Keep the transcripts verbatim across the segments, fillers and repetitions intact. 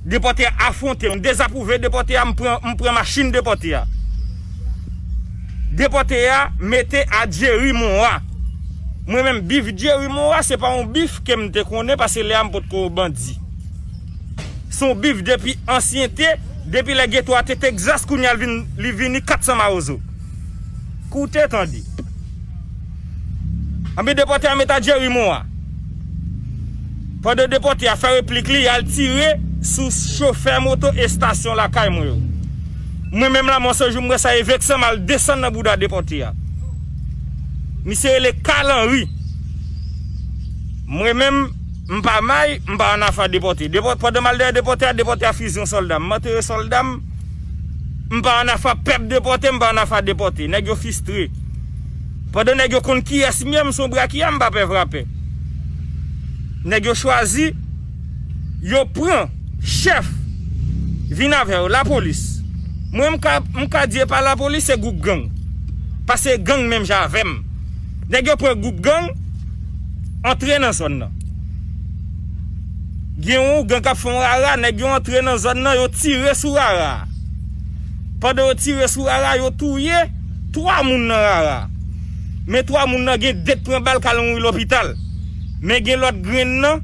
Depòte a afwonte m, m dezapwouve depòte a, m pran, m pran machin depòte a. Depòte a mete a Jerry Moore. Mwen menm, bif Jerry Moore se pa yon bif ke m te konnen, paske lè a m potko bandi. Se yon bif depi ansyen te, depi lè geto a te Texas, kounye a l vin, li vini kat san mawozo. Koute tande. Anben, depòte a met a Jerry Moore. Pandan depòte a fè replik li, y al tire sou chofè moto estasyon lakay mwen yo. Mwen menm Lamò Sanjou, m wè sa, e veksan m al desann nan bouda depòte a. Misye rele Carl Henry. Mwen menm, m pa may, m pa ann afa depòte. Depò-, pandan m al dèyè depòte a, depòte a fizye yon sòlda. M antere sòlda m, m pa ann afa pèp depòte, m pa ann afa depòte. Nèg yo fistre. Pandan nèg yo konn kiyès m ye, m se yon brakiya, m pa pè vrapè. Nèg yo chwazi, yo pran chèf, vin avè yo, lapolis. Mwen, m ka, m ka di e pa lapolis, se gwoup gang. Paske gang menm jan avè m. Nèg yo pran gwoup gang, antre nan zòn nan. Gen yon ougan k ap fè yon rara, nèg yo antre nan zòn nan, yo tire sou rara a. Pandan yo tire sou rara a, yo touye twa moun nan rara a. Men twa moun nan gen de k pran bal k al mouri lopital. Men gen lòt grenn nan,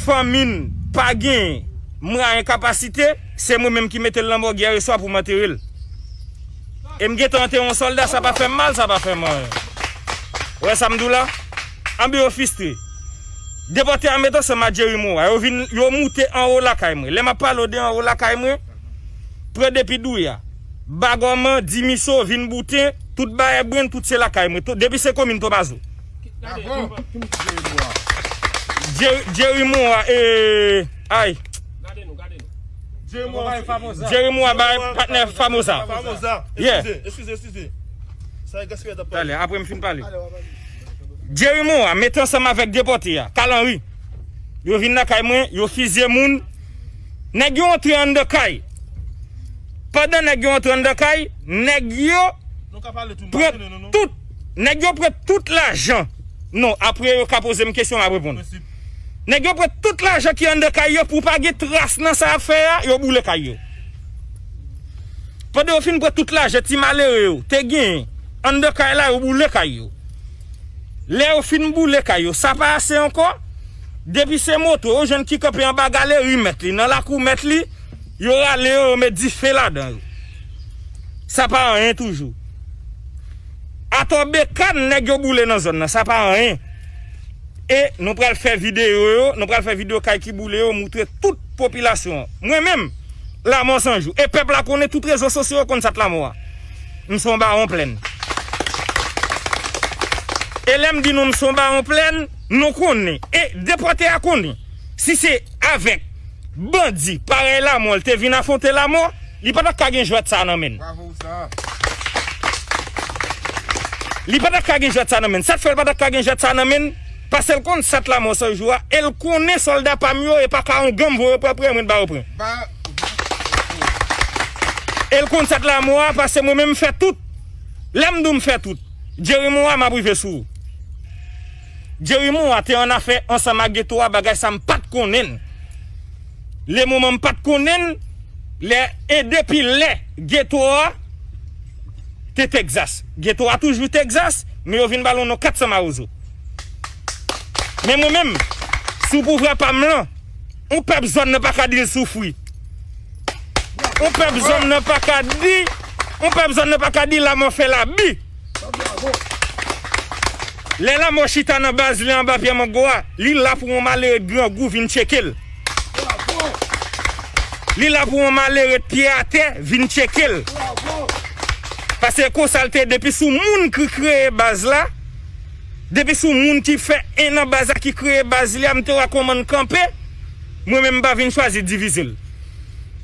fanmi n pa gen mwayen, kapasite, se mwen menm ki mete l nan mòg yè swa pou m antere l. E m gentan antere yon sòlda, sa pa fè m mal, sa pa fè m anyen. Ou wè sa m di w la? Anben yo fistre. Depòte a met ansanm a Jerry Moore. Yo vin, yo moute anwo lakay mwen. Lè m ap pale w de anwo lakay mwen, pran depi Douya, Bagòman, Dimiso, vin Bouten, tout Bayè Brenn, tout se lakay mwen. Tout, depi se komin Tomazo. Jerry, Jerry Moore, e, ay. Jerry Moore bay patnè Famoza. Yeah. Eskize, eskize, eskize. Sa e gaspiye t ap pale. Talè, apre m fin pale. Jerry Moore mete ansanm avèk depòte a, Carl Henry. Yo vin nan kay mwen, yo fizye moun. Nèg yo antre anndan kay. Pandan nèg yo antre anndan kay, nèg yo pran tout, nèg yo pran tout lajan. Non, apre yo ka poze m kesyon, m ap reponn. Nèg yo pran tout lajan ki anndan kay yo pou pa gen tras nan sa y ap fè a, yo boule kay yo. Pandan yo fin pran tout lajan ti malere yo te genyen anndan kay la, yo boule kay yo. Lè yo fin boule kay yo, sa pa ase ankò. Depi se moto, yo jwenn ki kanpe anba galeri mèt li, nan lakou mèt li, yo rale yo, yo met dife ladan yo. Sa pa anyen toujou. Atò Bekann, nèg yo boule nan zòn nan, sa pa anyen. E nou pral fè videyo yo, nou pral fè videyo kay ki boule yo, moutre tout popilasyon an. Mwen menm, Lamò Sanjou. E pèp la konnen, tout rezo sosyo yo konn sa t Lamò a. M se yon bawon plèn. E lè m di nou m se yon bawon plèn, nou konnen. E depòte a konnen. Si se avèk bandi parèy Lamò l te vin afwonte Lamò, li pa t ap ka gen jwèt sa nan men l. Li pa t ap ka gen jwèt sa nan men l. Sa k fè l pa t ap ka gen jwèt sa nan men l? Paske l konn sa t Lamò Sanjou a, e l konnen sòlda pa m yo, e pa ka yon gang voye pran prè mwen, ba yo pran. E l konn sa t Lamò a, paske mwen menm m fè tout. Lè m di w m fè tout, Jerry Moore a, m ap rive sou ou. Jerry Moore a te annafè ansanm ak geto a, bagay sa m pa t konnen l. Le moman m pa t konnen l, lè, e depi lè geto a te Texas. Geto a toujou Texas, men yo vin ba l yon non kat san mawozo. Men mwen menm, sou pouvwa pa m lan, yon pèp zòn nan pa ka di l soufri. Yon pèp zòn nan pa ka di, yon pèp zòn nan pa ka di Lamò fè labi. Lè Lamò chita nan baz li anba pye mango a, li la pou yon malere grangou vin tcheke l. Li la pou yon malere pye atè vin tcheke l. Paske konsa l te ye, depi sou moun ki kreye baz la, depi sou moun ki fè en nan baz la, ki kreye baz li a, m te wè kòman n kanpe, mwen menm m pa vin chwazi divize l.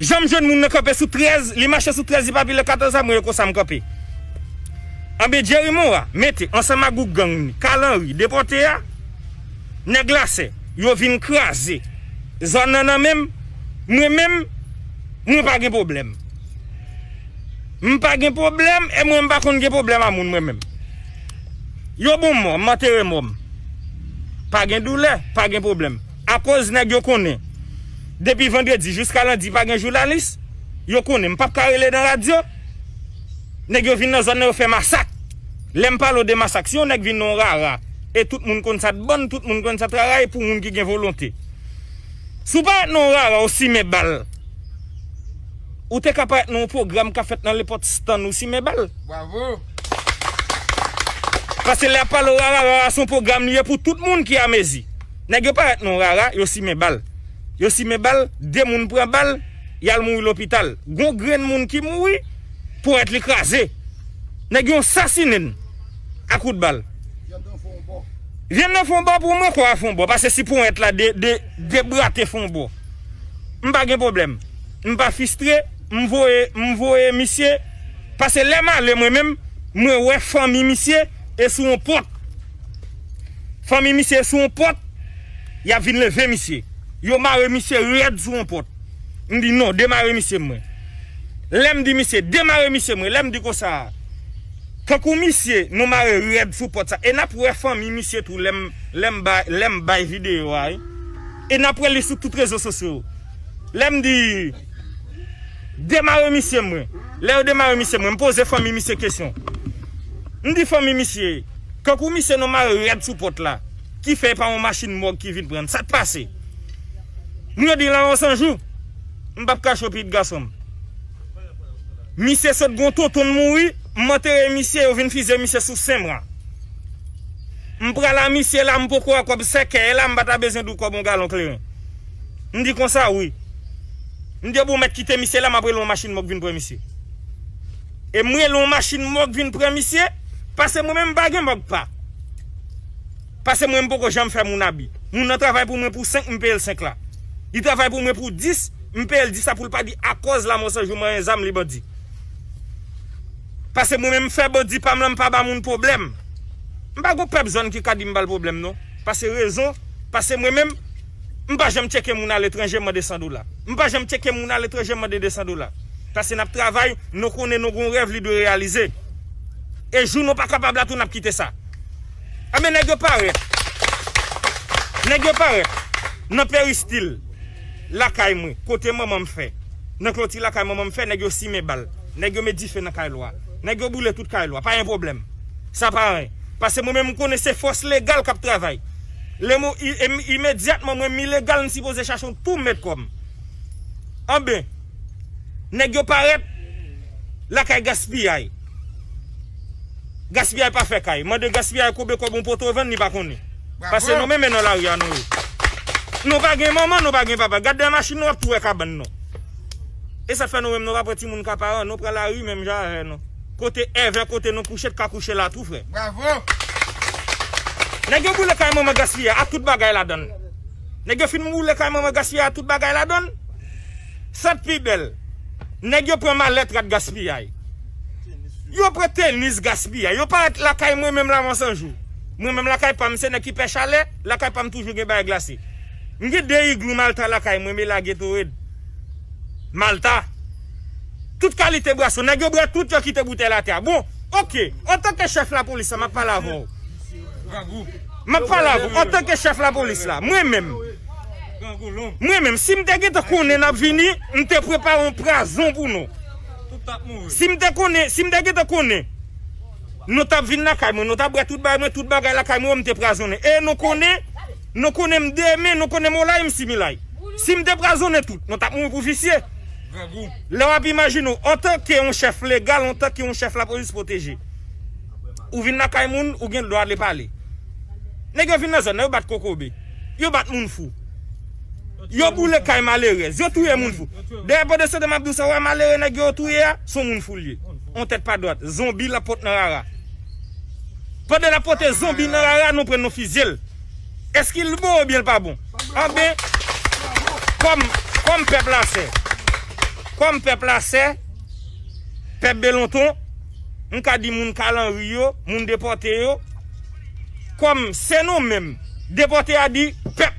Jan m jwenn moun nan kanpe sou trèz, li mache sou trèz, li pa pile katòz la, mwen e konsa m kanpe. Anben Jerry Moore a mete ansanm ak gwoup gang li, Carl Henry, depòte a, nèg Lasè, yo vin kraze zòn nan nan men m, mwen menm, mwen pa gen pwoblèm. M pa gen pwoblèm, e mwen m pa konn gen pwoblèm a moun mwen menm. Yo bon mò, m antere mò m. Pa gen doulè, pa gen pwoblèm. Akoz nèg yo konnen Depi vandredi jiska lendi pa gen jounalis. Yo konnen m p ap ka rele nan radyo. Nèg yo vin nan zòn nan, yo fè masak. Lè m pale w de masak, si yon nèg vin nan yon rara, e tout moun konn sa t bann, tout moun konn sa t rara, e pou moun ki gen volonte. Si w parèt nan yon rara, ou simen bal, ou te ka parèt nan yon pwogram k ap fèt nan nenpòt stand, ou simen bal. Bravo! Paske lè y ap pale w rara, rara se yon pwogram li ye pou tout moun ki amezi. Nèg yo parèt nan yon rara, yo simen bal. Yo simen bal, de moun pran bal, y al mouri lopital. Gon grenn moun ki mouri, ponyèt li kraze. Nèg yo sasinen n a kout bal. Vyann nan fè yon bò pou mwen, kò a fè yon bò. Paske si ponyèt la de, de, debrate fè yon bò, m pa gen pwoblèm. M pa fistre, m voye, m voye misye. Paske lè m ale mwen menm, mwen wè fanmi misye e sou yon pòt. Fanmi misye e sou yon pòt, y ap vin leve misye. Yo mare misye rèd sou yon pòt. M di non, demare misye mwen. Lè m di misye, demare misye mwen, lè m di konsa, tankou misye, nou mare rèd sou pòt sa. E n ap wè fanmi misye tou lè m, lè m bay, lè m bay videyo a, wi. E n ap wè li sou tout rezo sosyo yo. Lè m di, demare misye mwen. Lè yo demare misye mwen, m poze fanmi misye kesyon. M di fanmi misye, kankou misye nou mare rèd sou pòt la, ki fè e pa yon machin mòg ki vin pran n. Sa k pase? Moun yo di Lanmò San Jou. M p ap kache w pitit gason m. Misye sot gon tonton mouri, m antere misye, yo vin fizye misye sou Senmwa. M pral a misye la, m poko wè kòb sèkèy la, m pa ta bezwen di w kòb yon galon kleren. M di konsa, wi. M di, bon, mèt kite misye la, m ap rele yon machin mòg vin pran misye. E m rele yon machin mòg vin pran misye, paske mwen menm m pa gen mòg pa. Paske mwen m poko janm fè moun abi. Moun nan travay pou mwen pou senk, m peye l senk la. Li travay pou mwen pou dis, m peye l dis la pou l pa di akòz Lanmò San Jou manyen zam li bandi. Paske mwen menm m fè bandi pa m lan, m pa ba moun pwoblèm. M pa gon pèp zòn ki ka di m ba l pwoblèm non. Paske rezon, paske mwen menm, m pa janm tcheke moun aletranje mande san dola. M pa janm tcheke moun aletranje mande de san dola. Paske n ap travay, nou konnen nou gon rèv li dwe reyalize. E jou nou pa kapab la tou n ap kite sa. Enben nèg yo parèt. Nèg yo parèt nan peristil lakay mwen, kote manman m fè. Nan kloti lakay manman m fè, nèg yo simen bal. Nèg yo met dife nan kay lwa. Nèg yo boule tout kay lwa. Pa gen pwoblèm. Sa pa anyen. Paske mwen menm m konnen se fòs legal k ap travay. Lè mwen, i- im- imedyatman mwen m ilegal, m sipoze chache yon tou mèt kò m. Anben, nèg yo parèt lakay Gaspiyay. Gaspiyay pa fè kay. Mande Gaspiyay konbyen kòb yon poto vann, li pa konnen. Paske nou menm nan lari a nou ye. Nou pa gen manman, nou pa gen papa. Gad de machin nou ap tou wè kabann nou. E sa fè nou menm nou pa pran timoun ka paran, nou pran lari menm jan avè nou. Kote èvè, kote nou kouche, t ka kouche la tou, frè. Bravo! Nèg yo boule kay manman Gaspiyay ak tout bagay ladan l. Nèg yo fin boule kay manman Gaspiyay ak tout bagay ladan l. Sa t pi bèl. Nèg yo pran malèt rat Gaspiyay. Yo pran tenis Gaspiyay. Yo parèt lakay mwen menm Lanmò San Jou. Mwen menm lakay pa m se nèg ki pè chalè, lakay pa m toujou gen bagay glase. M gen de iglou Malta lakay mwen, me lage tou red. Malta. Tout kalite bwason. Nèg yo bwè tout, yo kite boutèy atè a. Bon, oke. Antanke chèf lapolis la, m ap pale avè w. M ap pale avè w. Antanke chèf lapolis la, mwen menm. Mwen menm, si m te gentan konnen n ap vini, m te prepare yon pwazon pou nou. Si m te konnen, si m te gentan konnen, nou t ap vin lakay mwen, nou t ap bwè tout bagay mwen, tout bagay lakay mwen, m te pwazonnen. E nou konnen, nou konnen m demen, nou konnen m olay, m similay. Si m te pwazonnen tout, nou t ap mouri pou visye. Lè w ap imajine w, antanke yon chèf legal, antanke yon chèf lapolis pwoteje, ou vin lakay moun, ou gen dwa ale pale. Nèg yo vin nan zòn nan, yo bat kokobe. Yo bat moun fou. Yo boule kay malerèz. Yo touye moun fou. Dayè, pandan se tan m ap di w sa, w wè malere nèg yo touye a, se yon moun fou l ye. On tèt pa dwat. Zonbi l ap pot nan rara. Pandan l ap pote zonbi nan rara, nou pran n, nou fizye l. Èske l bon oubyen l pa bon? Anben, kòm, kòm pèp la sè, kòm pèp la sè, pèp Belonton, m ka di moun Kalanri yo, moun depòte yo, kòm se nou menm, depòte a di pèp,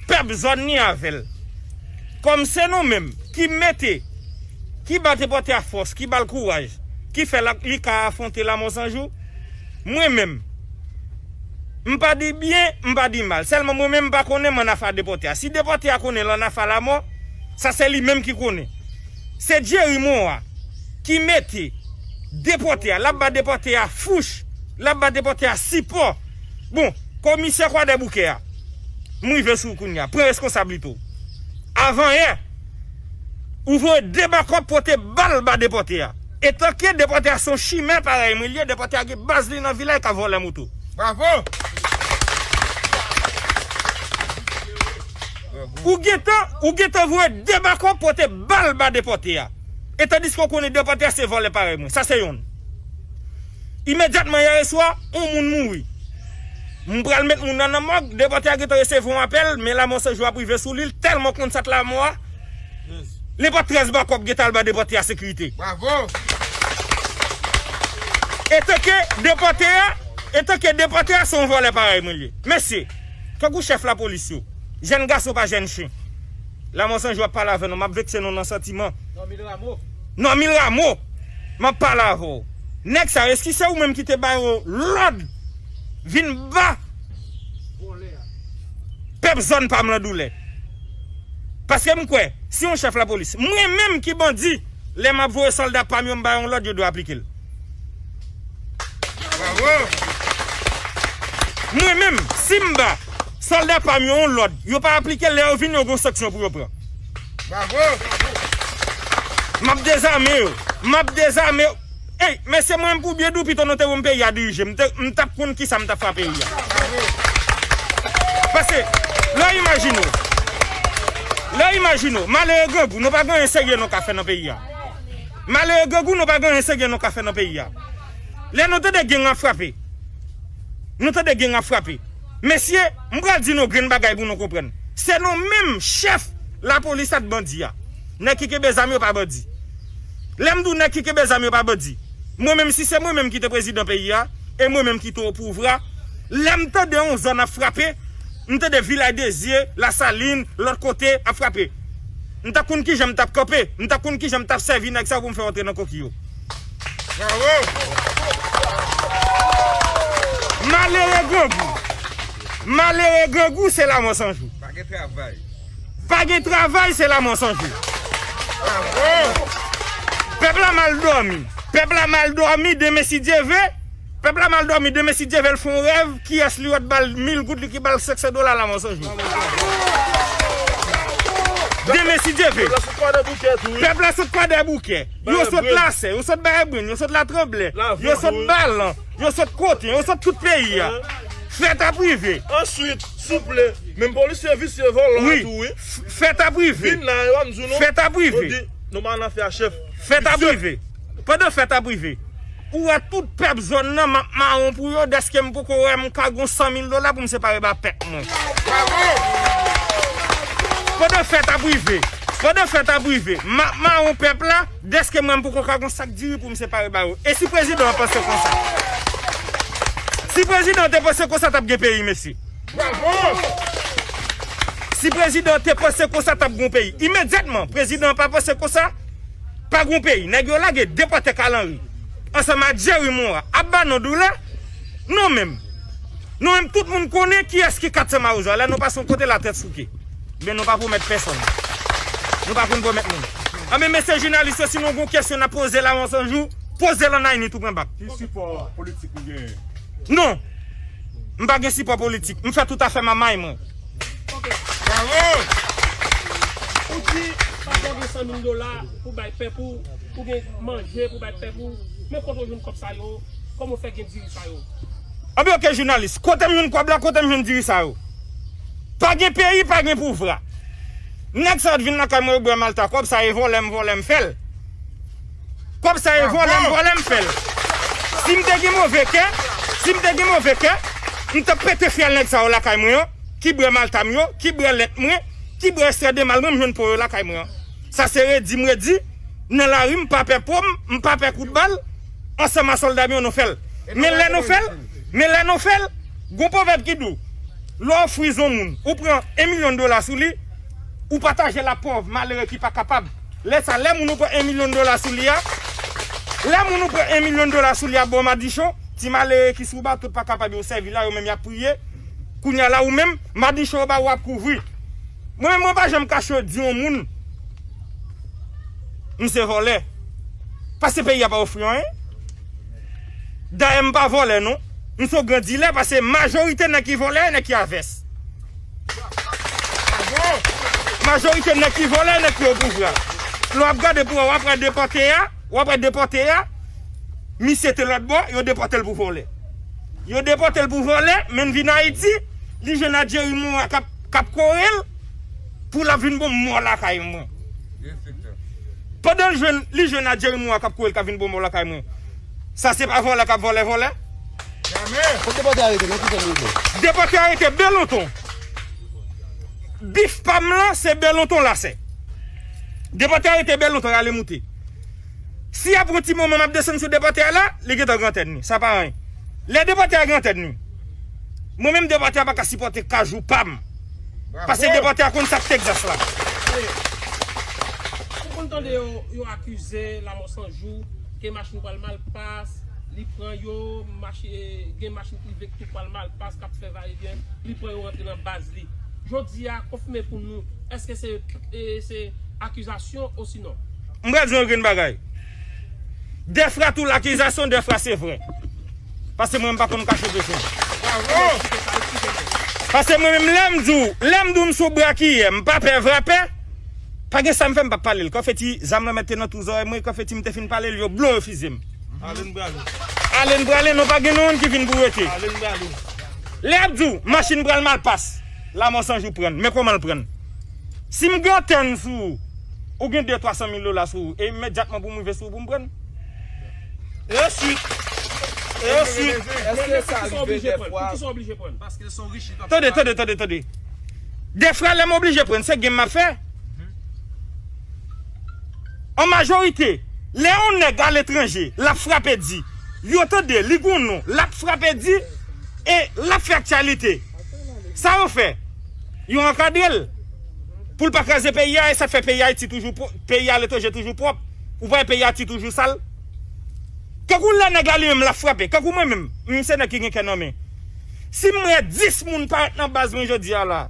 pèp zòn li avè l. Kòm se nou menm ki mete, ki ba depòte a fòs, ki ba l kouraj, ki fè l, li ka afwonte Lanmò San Jou, mwen menm, M pa di byen, m pa di mal. Sèlman mwen menm m pa konnen m ann afa depòte a. Si depòte a konnen l ann afa lamò, sa se li menm ki konnen. Se Jerry Morin ki mete depòte a, l ap ba depòte a fouch, l ap ba depòte a sipò. Bon, komisè Kwadèboukè a, m rive sou ou kounye a. Pran reskonsablite w. Avanyè, ou voye de bakòp pote bal ba depòte a. Etanke depòte a se yon chimè parèy mwen li ye, depòte a gen baz li nan vilaj k ap vòlè moto. Bravo! Ou gentan, ou gentan voye de bakòp pote bal ba depòte a. E tandiske w konnen depòte a se vòlè parèy mwen. Sa se yonn. Imedyatman yè swa, yon moun mouri. M pral met moun nan nan mòg, depòte a gentan resevwa yon apèl, men Lamò San Jou ap rive sou li, l tèlman konn sa k lamò a. Nenpòt trèz bakòp gentan al ba depòte a sekirite. Bravo! Etanke depòte a, etanke depòte a se yon vòlè parèy mwen li ye. Mesye, tankou chèf lapolis yo, jèn gason pa jèn chen. Lamò San Jou ap pale avè nou, m ap vekse nou nan santiman. Normil Rameau. Normil Rameau, m ap pale avè w. Nèg sa yo, èske se ou menm ki te ba yo lòd vin ba pèp zòn pa m lan doulè? Paske m kwè, si yon chèf lapolis, mwen menm ki bandi, lè m ap voye sòlda pa m yo, m ba yo yon lòd, yo dwe aplike l. Bravo! Mwen menm, si m ba sòlda pa m yo yon lòd, yo pa aplike l, lè yo vini, yo gen yon sanksyon pou yo pran. Bravo! M ap dezame yo. M ap dezame yo. Ey, mesye, mwen menm pou byen di w, pito nou te ban m peyi a dirije. M te, m t ap konn kisa m t ap fè a peyi a. Paske, lè w imajine w, lè w imajine w, malere grangou, nou pa gen anyen serye nou ka fè nan peyi a. Malere grangou, nou pa gen anyen serye nou ka fè nan peyi a. Lè nou tande gang ap frape, nou tande gang ap frape. Mesye, m pral di nou grenn bagay pou nou konprann. Se nou menm chèf lapolis ak bandi a. Nèg ki kenbe zam yo pa bandi. Lè m di w nèg ki kenbe zam yo pa bandi, mwen menm, si se mwen menm ki te prezidan peyi a, e mwen menm ki te opouvwa, lè m tande yon zòn ap frape, m tande Vilaj Dezye, Lasalin, lòt kote ap frape, m t ap konn kijan m t ap kanpe, m t ap konn kijan m t ap sèvi nèg sa yo pou m fè yo antre nan koki yo. Bravo! Malere grangou. Malere grangou, se Lamò San Jou. Pa gen travay. Pa gen travay, se Lamò San Jou. Bravo! Pèp la mal dòmi. Pèp la mal dòmi, demen si Dye ve. Pèp la mal dòmi, demen si Dye ve, l fè yon rèv, kiyès li wè t ba l mil goud, li ki ba l senk san dola Lamò San Jou. Demen si Dye ve. Pèp la sot Kwadèboukè tou, wi. Pèp la sot Kwadèboukè. Yo sot Lasè, yo sot Bay Ebrenn, yo sot Latranblè, yo sot Balan, yo sot Koten, yo sot tout peyi a. Fèt ap rive. Answit, souple, menm polisye visye vòlò a tou, wi. Fèt ap rive. Vin la, yo ap di nou. Fèt ap rive. Yo di, nou pa nan afè a chèf. Fèt ap rive. Pandan fèt ap rive, ou wè tout pèp zòn nan, m ap mawon pou yo, dèske m poko wè m ka gon san mil dola pou m separe ba pèp mwen. Pandan fèt ap rive, pandan fèt ap rive, m ap mawon pèp la, dèske mwen m poko ka gon sak diri pou m separe ba yo. E si prezidan an panse konsa? Si prezidan an te panse konsa, t ap gen peyi, mesye. Si prezidan an te panse konsa, t ap gen peyi. Imedyatman, prezidan an pa panse konsa, pa gen peyi. Nèg yo lage depòte Kalanri ansanm ak Jerry Morin ap ba nou doulè. Nou menm, nou menm, tout moun konnen kiyès ki kat san mawozo a. Lè nou pase yon kote, la tèt souke. Men nou pa pwomèt pèsonn. Nou pa konn pwomèt moun. Anben, mesye jounalis yo, si nou gen yon kesyon n ap poze Lamò San Jou, poze l an ayni tou pwen bak. Ki sipò politik ou genyen? Non. M pa gen sipò politik. M fè tout afè m a may mwen. Bravo! Ou di, pa gen san mil dola pou bay pèp ou, ou gen manje pou bay pèp ou. Men kote w jwenn kòb sa yo? Kòman w fè gen diri sa yo? Anben, oke, jounalis, kote m jwenn kòb la, kote m jwenn diri sa yo? Pa gen peyi, pa gen pouvwa. Nèg sa yo t vin lakay mwen, yo bwè malta, kòb sa e vòlè m vòlè m fè l. Kòb sa e vòlè m vòlè m fè l. Si m te gen move kè, si m te gen move kè, m t ap pete fyèl nèg sa yo lakay mwen an, ki bwè malta m yo, ki bwè lèt mwen, ki bwè ekstrè de mal mwen, m jwenn po yo lakay mwen an. Sa se redi m redi, nan lari m pa pè po m, m pa pè kout bal, ansanm a sòlda m yo nou fè l. Men lè nou fè l, men lè nou fè l, gon pwovèb ki di w, lè w friz yon moun, ou pran en milyon dola sou li, ou pataje l ak pòv, malere ki pa kapab. Lè sa, lè moun ou pran en milyon dola sou li a, lè moun ou pran en milyon dola sou li a ba w madichon, Ti malere ki sou bato pa kapab yo sèvi la, yo menm y ap priye. Kounye a la, ou menm, madichon yo ba w ap kouvri. Mwen menm, mwen pa janm kache di yon moun m se vòlè. Paske peyi a pa ofri anyen. Dayè, m pa vòlè, non. M se yon gran dilè, paske majorite nèg ki vòlè, nèg ki a vès. Majorite nèg ki vòlè, nèg ki opouvwa. Lè w ap gade pou wè, w ap wè depòte a, w ap wè depòte a, misye te lòt bò, yo depòte l pou vòlè. Yo depòte l pou vòlè, men l vin Ayiti, li jwenn ak Jerry Morin k ap, k ap kore l, pou l ap vin bon mò lakay mwen. Pandan l jwenn, li jwenn ak Jerry Morin k ap kore l, k ap vin bon mò lakay mwen. Sa se pa vòlè k ap vòlè vòlè? Kot depòte a rete, nan ki zòn li rete? Depòte a rete Belonton. Bif pa m lan, se Belonton la, sè. Depòte a rete Belonton, rale moute. Si apre yon ti moman m ap desann sou depòte a la, li gentan gen antèn li. Sa pa anyen. Lè depòte a gen antèn li, mwen menm depòte a pa ka sipòte kajou pa m. Paske depòte a konn sa k Texas la. Ou konn tande yo, yo akize Lamò San Jou ke machin pral mal pas, li pran yo, machi, gen machin prive ki tou pral mal pas, k ap fè vayevyen, li pran yo rantre nan baz li. Jodi a, konfime pou nou, èske se, e, se akizasyon osinon? M pral di w yon grenn bagay. Dèfwa tou lakizasyon, dèfwa se vre. Paske mwen, m pa konn kache bezwen. Paske mwen menm, lè m di w, lè m di w m sou brakiyè, m pa pè vrapè, pa gen sa m fè m p ap pale l. Konfeti, zam lan mèt te nan tou zòrèy mwen, konfeti m te fin pale l, yo blowe fize m. Ale n prale. Ale n prale, non pa gen nou youn ki vin pou rete. Ale n prale. Lè y ap di w, machin pral mal pas, Lamò San Jou pran l. Men kòman l pran l? Si m gen antèn sou ou, ou gen de twa san mil dola sou ou, e imedyatman pou m rive sou ou pou m pran l. E swit. E swit. Èske sa rive dèfwa? Tande, tande, tande, tande. Dèfwa, lè m oblije pran l, se game m ap fè. An majorite, lè yon nèg aletranje, l ap frape di, yo tande, li gon non, l ap frape di, e l ap fè aktyalite. Sa yo fè? Yo ankadre l. Pou l pa kraze peyi a, e sa k fè peyi Ayiti toujou pwòp, peyi aletranje toujou pwòp. Ou pa wè peyi Ayiti toujou sal? Kankou lè nèg la li menm l ap frape, kankou mwen menm, m se nèg ki gen kè nan men. Si m wè dis moun parèt nan baz mwen jodi a la,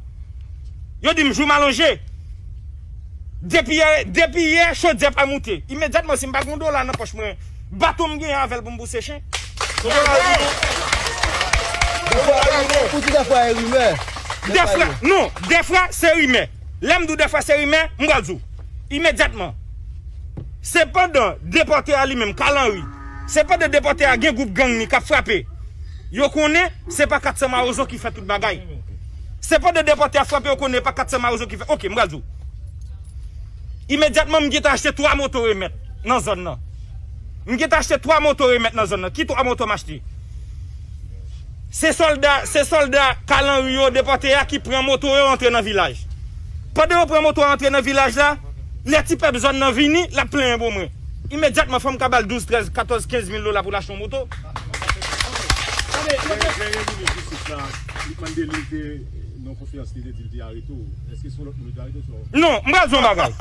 yo di m jou m alonje. Depi yè, depi yè, chodyè pa moute. Imedyatman, si m pa gen yon dola nan pòch mwen, baton m genyen avè l pou m bouse chen. Ou di dèfwa e rimè. Dèfwa, non, dèfwa se rimè. Lè m di w dèfwa se rimè, m pral di w. Imedyatman. Se pandan depòte a li menm, Carl Henry, se pandan depòte a gen gwoup gang li k ap frape. Yo konnen se pa kat san mawozo ki fè tout bagay. Se pandan depòte a frape, yo konnen pa kat san mawozo ki fè. Oke, m pral di w. Imedyatman, m gentan achte twa moto remèt nan zòn nan. M gentan achte twa moto remèt nan zòn nan. Ki twa moto m achte? Se sòlda, se sòlda Carl Henry yo depòte a ki pran moto yo antre nan vilaj. Pandan yo pran moto a antre nan vilaj la, lè ti pèp zòn nan vini, l ap plenyen pou mwen. Imedyatman, fò m ka ba l douz, trèz, katòz, kenz mil dola pou l achte yon moto. Lè, lè, lè minis jistis la, Lucmane Delille te nan yon konferans, li te di l te arete w. Èske se yon lòt moun yo te arete w sou la? Non, m pral di w yon bagay.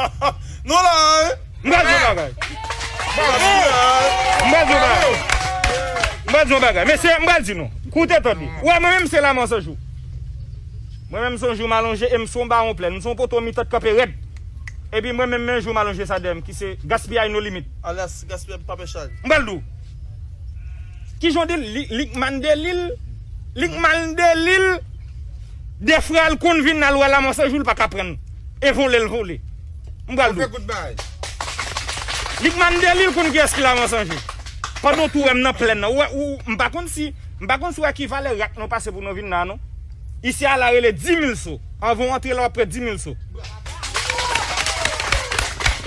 Non la, hein? M pral di yon bagay. M pral di yon bagay. M pral di yon bagay. Mesye, m pral di nou. Koute tande. Ou wè, mwen menm se Lamò San Jou. Mwen menm se yon jou m alonje e m se yon bawon plèn. M se yon poto mitan k kanpe rèd. Epi mwen menm men jou m alonje sa dèyè m ki se Gaspiyay No Limit. Alyas Gaspiyay Papè Chal. M pral di w. Kijan w di l? Li, Lucmane Delille? Lucmane Delille, dèfwa l konn vin al wè Lamò San Jou, l pa ka pran l. E vole l vole. M pral di w. Lucmane Delille konn kiyès ki Lamò San Jou. Pandan w tou wè m nan plèn nan. Ou wè, ou, m pa konn si, m pa konn si w wè ki valè rak nou pase pou nou vin la, non. Isi a la rele di mil so. Anvan w antre la, w ap pran di mil so.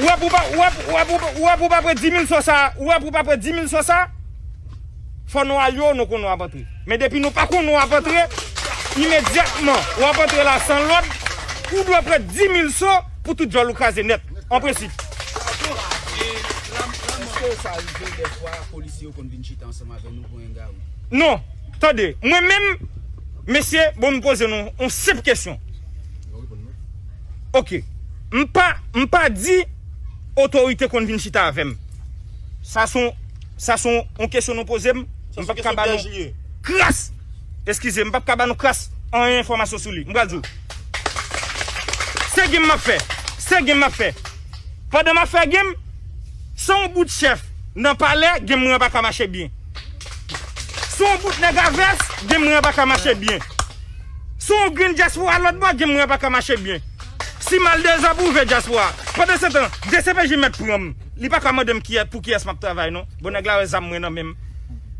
Ou wè pou pa, ou wè pou, ou wè pou, ou wè pou pa pran di mil so sa, ou wè pou pa pran di mil so sa, fò nou al yo, nou konn w ap antre. Men depi nou pa konn w ap antre, imedyatman, w ap antre la san lòd, ou dwe pran di mil so pou tout djòl ou kraze nèt, an prensip. Èske sa rive dèfwa polisye yo konn vin chita ansanm avè nou pou yon gari? Non, tande, mwen menm, mesye, bon, m poze nou yon senp kesyon. Oke. M pa, m pa di otorite konn vin chita avè m. Sa se yon, sa se yon kesyon nou poze m. M p ap ka ba nou kras. Eskize, m p ap ka ba nou kras anyen enfòmasyon sou li. M pral di w. Se gim m ap fè. Se gim m ap fè. Pandan m ap fè gim, se yon bout chèf nan palè, gim mwen pa ka mache byen. Se yon bout nèg a vès, gim mwen pa ka mache byen. Se yon grenn dyaspora lòt bò, gim mwen pa ka mache byen. Si m al dezapwouve dyaspora. Pandan se tan, D C P J mèt pran m. Li pa ka mande m kiyès, pou kiyès m ap travay, non. Bon, nèg la wè zam mwen nan men m.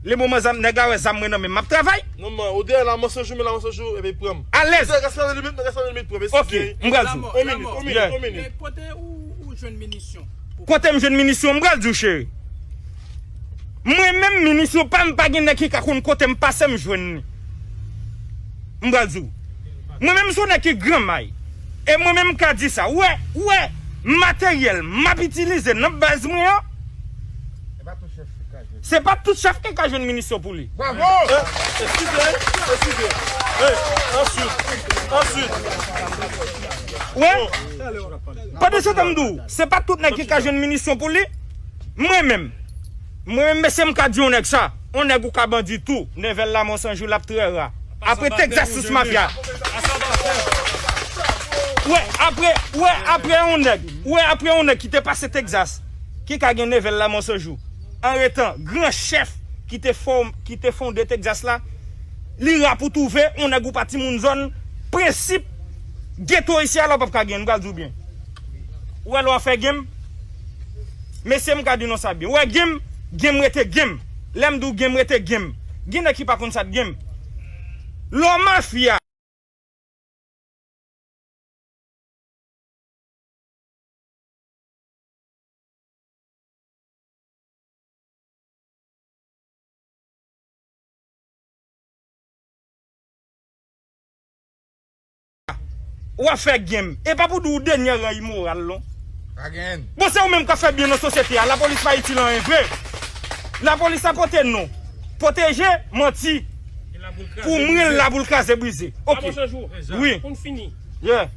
Le moman zam, nèg la wè zam mwen nan men m, m ap travay. Non, man, ou dèyè Lamonsanjou, men Lamonsanjou, epi pran m. Alèz. Rès nan limit, rès nan limit, pran m, eskize. Ok, m pral di w. On minit, on minit, on minit. Kote ou, ou jwenn minisyon? Kote m jwenn minisyon, m pral di w, cheri. Mwen menm, minisyon pa m, pa gen nèg ki ka konn kote m pase m jwenn li. M pral di w. Mwen menm, m se yon nèg ki gran may. E mwen menm, m ka di sa. Ou wè, ou wè, materyèl m ap itilize nan baz mwen an, se pa tout chèf ki ka jwenn minisyon pou li. Bravo! Eh, eskize, eskize. Eh, answit, answit. Wè, pandan se tan m di w, se pa tout nèg ki ka jwenn minisyon pou li. Mwen menm, mwen menm, mesye, m ka di yon nèg sa. Yon nèg ou ka bandi tou, Nèvèl Lamonsanjou, l ap trè ra. Apre Texas sous mafya. Wè, apre, wè, apre yon nèg, wè, apre yon nèg ki te pase Texas, ki ka gen Nèvèl Lamonsanjou. An retan, gran chèf ki te fòm, ki te fonde Texas la, li ra pou twouve yon nèg ou pa timoun zòn, prensip geto isi a la w p ap ka gen, m pral di w byen. Ou wè lè w ap fè gim, mesye, m ka di nou sa byen. Ou wè gim, gim rete gim. Lè m di w gim rete gim. Gen nèg ki pa konn sa k gim. Lè w mafya. W ap fè gim. E pa pou di w dènye ran imoral, non. Pa gen. Bon, se ou menm k ap fè byen nan sosyete a. Lapolis pa itil anyen vre. Lapolis la pote non. Pwoteje, manti. Pou mwen, l la pou l kraze brize. Ok. Wi. Pou n fini. Yeah.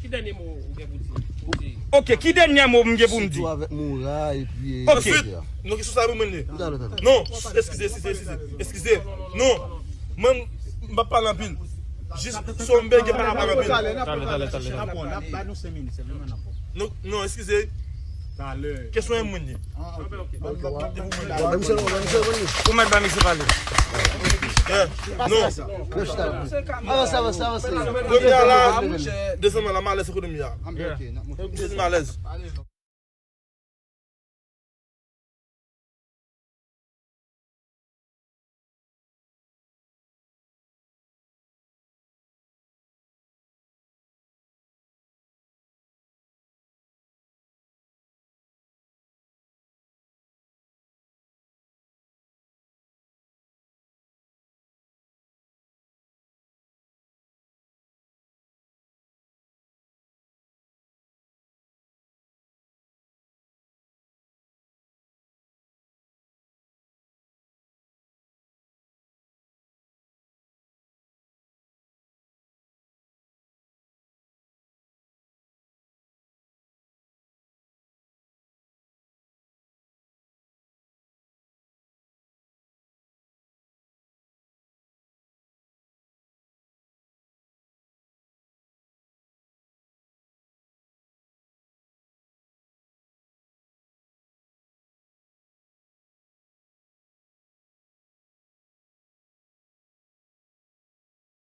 Ki dènye mo ou gen pou di? Ok, ki dènye mo m gen pou m di? Sitou avèk Moura epi Ok. Answit, nou ki sou sa pou mwen li. Talè, talè. Non, eskize, eskize, eskize, eskize. Non. Mwen, m p ap pale anpil. Jis, si w bezwen pale, pale anpil. Talè, talè, talè, talè. N ap pran, n ap ba nou senk minit, se menm n ap pran. Non, non, eskize. Kesyon e moun li. Ou mèt ba misye pale. Yeah. Non. Avanse, avanse, avanse. Premye a la, desann la, malèz ekonomi a. Desann malèz.